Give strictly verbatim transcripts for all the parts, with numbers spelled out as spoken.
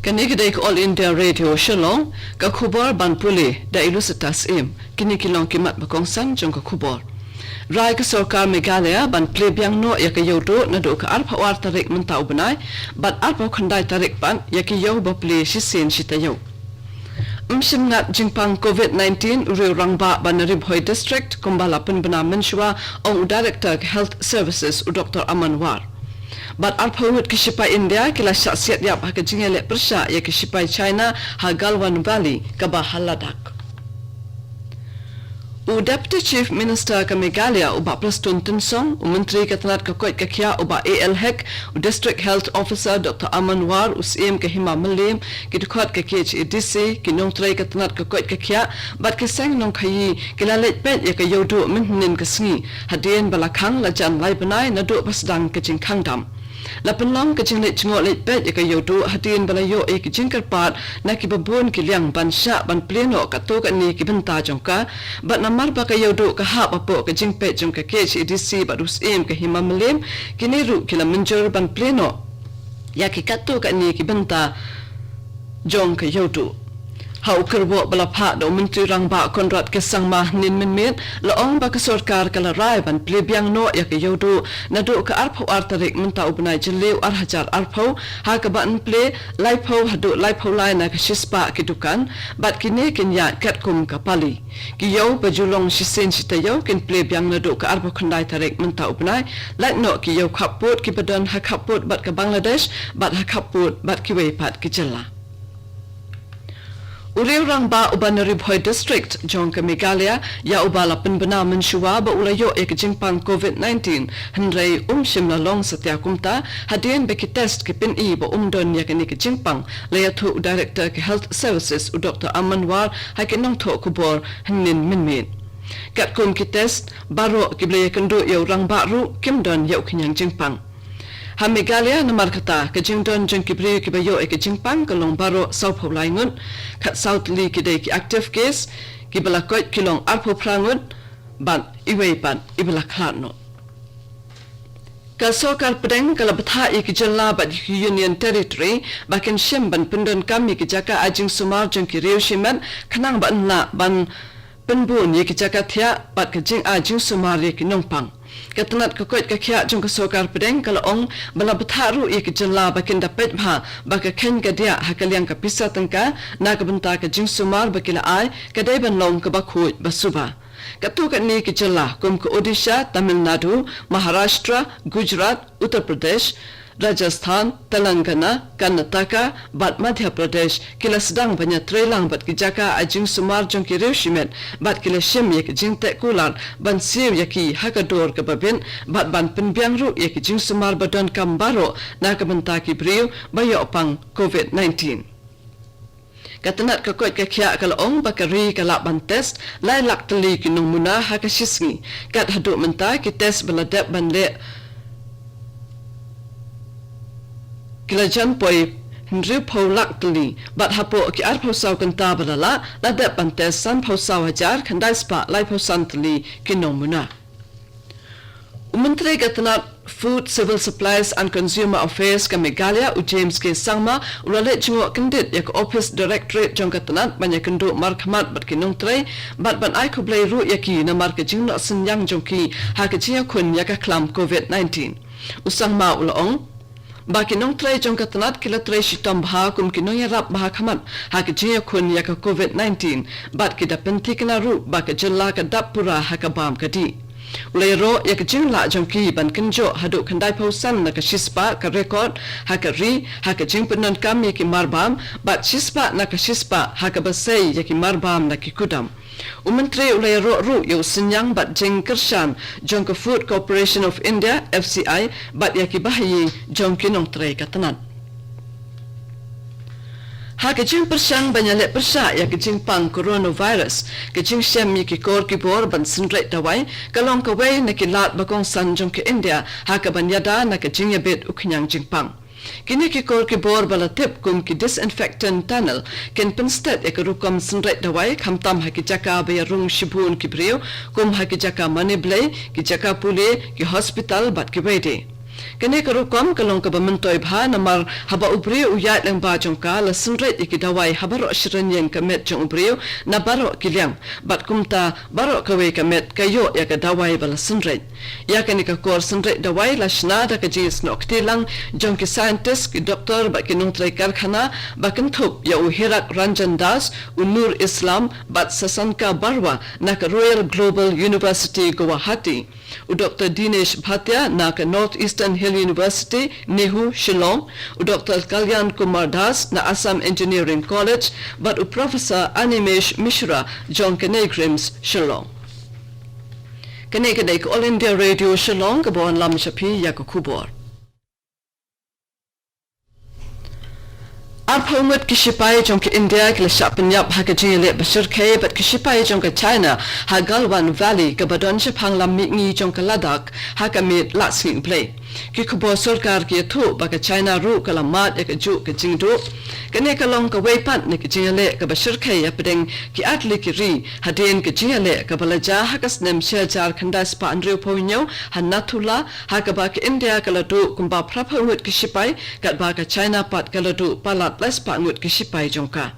Kane ka dei ka All India Radio Shillong, ka khubor ban pule da i Lucetta Syiem. Kine ki long ki mat ba kongsan jong ka khubor. Rai ka sorkar Meghalaya ban plie biang noh ïa ka ïewduh naduh ka arphew ar tarik mynta u bnai, bad arphew khyndai tarik pat ïa ki ïew ba plie shisien shi taïew. Ym shym ngat jingpang covid nineteen u riew rangbah ba na Ri Bhoi District, kumba la pynbna mynshuwa, ong u Director ka Health Services u Doktor Aman War. Bad arphew ngut ki shipai India ki la shah siat ïap ha ka jingïaleh pyrshah ïa ki shipai China ha Galwan Valley kaba ha Ladakh. U Deputy Chief Minister ka Meghalaya u Bah Prestone Tynsong, u Myntri ka tnat ka koit ka khiah u Bah A L Hek, u District Health Officer Doktor Aman War, u Syiem ka Hima Mylliem, ki dkhot ka K H A D C, ki nongtrei ka tnat ka koit ka khiah bad ki seng nongkhaïi ki la leit peit ïa ka ïewduh mynhynnin ka sngi, hadien ba la khang la jan lai bnai naduh ba sdang ka jingkhang dam. La pynlong ka jingleit jngoh leit peit ïa ka ïewduh hadien ba la ïoh ïa ki jingkyrpad na kiba bun ki liang ban shah ban plie noh katto katne ki bynta jong ka, bad namar ba ka ïewduh ka hap hapoh ka jingpeit jong ka K H A D C bad u Syiem ka Hima Mylliem, kine ruh ki la mynjur ban plie noh ïa ki katto katne ki bynta jong ka ïewduh. Ha u kyrwoh ba la phah da u Myntri Rangbah Conrad K Sangma hynnin mynmiet, la ong ba ka sorkar ka la rai ban plie biang noh ïa ka ïewduh naduh ka arphew ar tarik mynta u bnai Jylliew ar hajar arphew, ha kaba yn plie laiphew haduh laiphew lai na ka shispah ki dukan, bad kine kin ïaid katkum ka pali. Ki ïew ba ju long shisien shi taïew kin plie biang naduh ka arphew khyndai tarik mynta u bnai, lait noh ki ïew khappud kiba don ha khappud bad ka Bangladesh, bad ha khappud bad kiwei pat ki jylla. U riew rangbah uba na Ri Bhoi District jong ka Meghalaya, ïa uba la pynbna mynshuwa ba u la ïoh ïa ka jingpang covid nineteen, hynrei um shym la long satia kumta, hadien ba ki test ki pyni ba um don ïa kane ka jingpang, la ïathuh u Director ka Health Services u Doktor Aman War ha ki nongthoh khubor hynnin mynmiet. Katkum ki test baroh kiba la ïakynduh ïa u rangbah ruh kim don ïa u khñiang jingpang. Ha Meghalaya namar kata, ka jingdon jong ki briew kiba ïoh ïa ka jingpang ka long baroh sawphew lai ngut, khatsaw tylli ki dei ki active case, kiba la koit ki long arphew phra ngut, bad iwei pat iba la khlad noh. Ka sorkar pdeng ka la bthah ïa ki jylla bad ïa ki Union Territory ba kin shim ban pyndonkam ïa ki jaka ai jingsumar jong ki riew shimet, khnang ba yn lah ban pynbun ïa ki jaka thiah bad ka jingai jingsumar ïa ki nongpang. Ka tnat ka koit ka khiah jong ka sorkar pdeng ka la ong ba la bthah ruh ïa ki jylla ba kin da peit bha ba ka kheiñ ka diah ha ka liang ka pisa tyngka na ka bynta ka jingsumar ba ki la ai ka dei ban long kaba khuid ba suba. Katto katne ki jylla kum ka Odisha, Tamil Nadu, Maharashtra, Gujarat, Uttar Pradesh, Rajasthan, Telangana, Karnataka bad Madhya Pradesh ki la sdang ban ïatreilang bad ki jaka ai jingsumar jong ki riew shimet, bad ki la shim ïa ka jingteh kular ban siew ïa ki ha ka dur kaba bit, bad ban pynbiang ruh ïa ki jingsumar ba donkam baroh na ka bynta ki briew ba ïoh pang covid nineteen. Ka tnat ka koit ka khiah ka la ong ba ka ri ka lah ban test lai lak tylli ki nongmuna ha ka shisngi. Kat haduh mynta ki test ba la dep ban leh ki la jan poi hynriewphew lak tylli, bad hapoh ki arphew saw kynta ba la lah, la dep ban test sanphew saw hajar khyndai spah laiphew san tylli ki nongmuna. U Myntri ka tnat Food, Civil Supplies and Consumer Affairs ka Meghalaya, u James K Sangma, u la leit jngoh kyndit ïa ka Office Directorate jong ka tnat ban ïakynduh markhmat bad ki nongtrei, bad ban ai khublei ruh ïa ki namar ka jingnoh synñiang jong ki ha ka jingïakhun ïa ka khlam covid nineteen. U Sangma u la ong ba ki nongtrei jong ka tnat ki la trei shitom bha kum ki nongïarap bha khmat ha ka jingïakhun ïa ka covid nineteen, bad ki da pynthikna ruh ba ka jylla ka dap pura ha ka bam ka dih. U la ïaroh ïa ka jinglah jong ki ban kynjoh haduh khyndaiphew san na ka shispah ka record ha ka ri ha ka jingpyndonkam ïa ki marbam, bad shispah na ka shispah ha kaba sei ïa ki marbam na ki kudam. U Myntri u la ïaroh ruh ïa u synñiang bad jingkyrshan jong ka Food Corporation of India, F C I, bad ïa ki bahaïing jong ki nongtrei ka tnat. Ha ka jingpyrshang ban ïaleh pyrshah ïa ka jingpang coronavirus, ka jingshem ïa ki kor ki bor ban synreit dawai ka long kawei na ki lad ba kongsan jong ka India ha kaban ïada na ka jingïabit u khñiang jingpang. Kine ki kor ki bor ba la tip kum ki disinfectant tunnel kin pynsted ïa ka rukom synreit dawai, khamtam ha ki jaka ba ïarung shibun ki briew, kum ha ki jaka mane blei, ki jaka pule, ki hospital bad kiwei de. Kane ka rukom ka long kaba myntoi bha namar haba u briew u ïaid lyngba jong ka la synreit ïa ki dawai ha baroh shi rynïeng ka met jong u briew na baroh ki liang bad kumta baroh kawei ka met ka ïoh ïa ka dawai ba la synreit. Ïa kane ka kor synreit dawai la shna da ka jingsnoh kti lang jong ki scientist, ki doktor bad ki nongtrei karkhana ba kynthup ïa u Hirak Ranjan Das, u Nur Islam bad Sasanka Barua na ka Royal Global University Guwahati, u Doktor Dinesh Bhatia na ka North Eastern Hill University, NEHU, Shillong, u Doktor Kalyan Kumar Das na Assam Engineering College bad u Professor Animesh Mishra jong ka NEIGRIHMS, Shillong. Kane ka dei ka All India Radio Shillong kaba wanlam sha phi ïa ka khubor. Arphew ngut ki shipai jong ka India ki la shah pynïap ha ka jingïaleh ba shyrkhei bad ki shipai jong ka China ha Galwan Valley kaba don shaphang lam mihngi jong ka Ladakh ha ka miet Lahsngi Blei. Ki khubor sorkar ki ïathuh ba ka China ruh ka la mad ïa kajuh ka jingduh. Kane ka long kawei pat na ka jingïaleh kaba shyrkhei hapdeng ki artylli ki ri hadien ka jingïaleh kaba la jia ha ka snem shi hajar khyndai spah hynriewphew hynñiew ha Nathula, ha kaba ka India ka la duh kumba phraphew ngut ki shipai, katba ka China pat ka la duh palat laispah ngut ki shipai jong ka.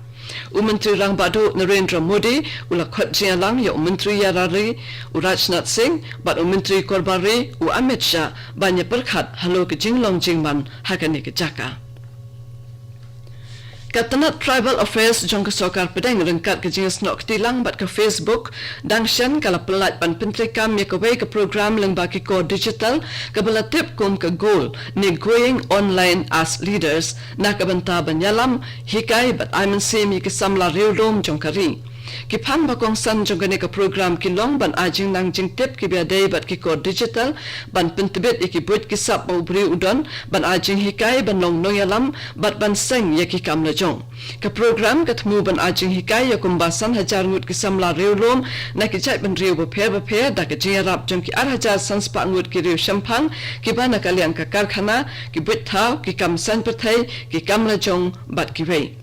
U Myntri Rangbah Duh Narendra Modi u la khot jingïalang ïa u Myntri Ïarari u Rajnath Singh bad u Myntri Korbar Ri u Amit Shah ban ïa pyrkhat halor ka jinglong jingman ha kane ka jaka. Ka tnat Tribal Affairs jong ka Sorkar Pdeng ryngkat ka jingsnoh kti lang bad ka Facebook dang shen ka la pyllait ban pyntreikam ïa kawei ka program lyngba ki kor digital kaba la tip kum ka GOAL ne Going Online as Leaders na ka bynta ban ïalam, hikai bad ai mynsiem ïa ki samla riewlum jong ka ri. Ki phang ba kongsan jong kane ka program ki long ban ai jingnang jingtip kiba ïadei bad ki kor digital, ban pyntbit ïa ki buit ki sap ba u briew u don, ban ai jinghikai ban long nongïalam bad ban seng ïa ki kam lajong. Ka program ka thmu ban ai jinghikai ïa kumba san hajar ngut ki samla riewlum na ki jaitbynriew bapher bapher da ka jingïarap jong ki ar hajar san spah ngut ki riewshemphang kiba na ka liang ka karkhana, ki buit thaw, ki kam saiñ pyrthei, ki kam lajong bad kiwei.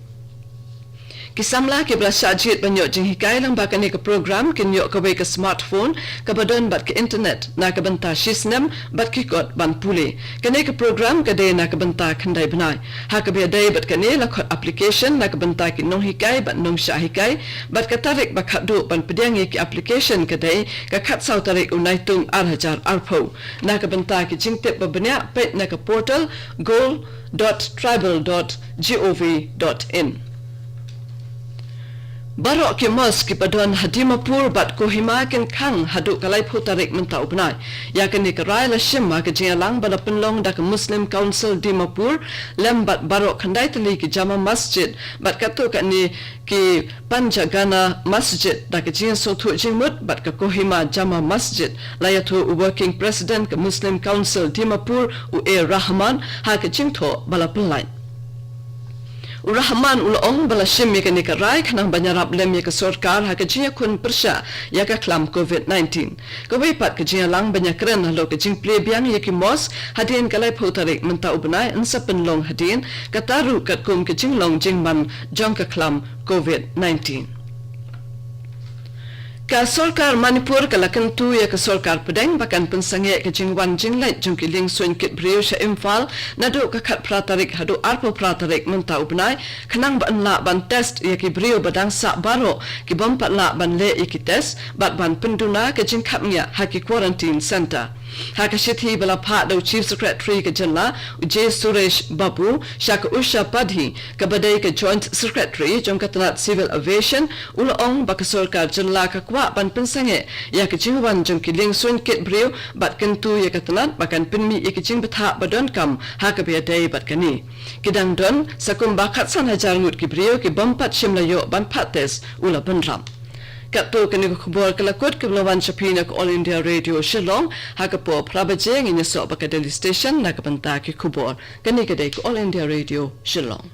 Ki samla kiba la shah jied ban ïoh jinghikai lyngba kane ka program kin ïoh kawei ka smartphone kaba don bad ka internet na ka bynta shisnem bad ki kot ban pule. Kane ka program ka dei na ka bynta khyndai bnai. Ha kaba ïadei bad kane la khot application na ka bynta ki nonghikai bad nongshah hikai bad ka tarik ba khatduh ban pdiang ïa ki application ka dei ka khatsaw tarik u Naitung ar hajar arphew. Na ka bynta ki jingtip ba bniah peit na ka portal goal dot tribal dot gov dot in. Baroh ki mosque kiba don ha Dimapur bad Kohima kin khang haduh ka laiphew tarik mynta u bnai. Ïa kane ka rai la shim ha ka jingïalang ba la pynlong da ka Muslim Council Dimapur lem bad baroh khyndai tylli ki Jama Masjid bad katto katne ki Panchkhana Masjid da ka jingsngewthuh jingmut bad ka Kohima Jama Masjid, la ïathuh u Working President ka Muslim Council Dimapur u A Rahman ha ka jingthoh ba la pynlait. U Rahman u la ong ba la shim ïa kane ka rai khnang ban ïarap lem ïa ka sorkar ha ka jingïakhun pyrshah ïa ka khlam covid nineteen. Kawei pat ka jingïalang ban ïakren halor ka jingplie biang ïa ki mosque hadien ka laiphew tarik mynta u bnai yn sa pynlong hadien, kata ruh katkum ka jinglong jingman jong ka khlam covid nineteen. Ka sorkar Manipur ka la kyntu ïa ka sorkar pdeng ba kan pynsangeh ka jingwan jingleit jong ki liengsuiñ kit briew sha Imphal naduh ka khatphra tarik haduh arphew phra tarik mynta u bnai, khnang ba yn lah ban test ïa ki briew ba dang sah baroh ki bym pat lah ban leh ïa ki test bad ban pynduna ka jingkhapngiah ha ki quarantine centre. Ha ka shithi ba la phah da u Chief Secretary ka jylla, u J Suresh Babu, sha ka Usha Padhi, kaba dei ka Joint Secretary jong ka tnat Civil Aviation, u la ong ba ka sorkar jylla ka kwah ban pynsangeh ïa ka jingwan jong ki liengsuiñ kit briew bad kyntu ïa ka tnat ba kan pynmih ïa ka jingbthah ba donkam ha kaba ïadei bad kane. Ki dang don sa kumba khatsan hajar ngut ki briew ki bym pat shym la ïoh ban phah test, u la bynrap. Katto katne ka khubor ka la kut kaba la wan sha phi na ka All India Radio Shillong. Ha ka por phra baje ngin ïasoh bad ka Delhi Station na ka bynta ki khubor. Kane ka dei ka All India Radio Shillong.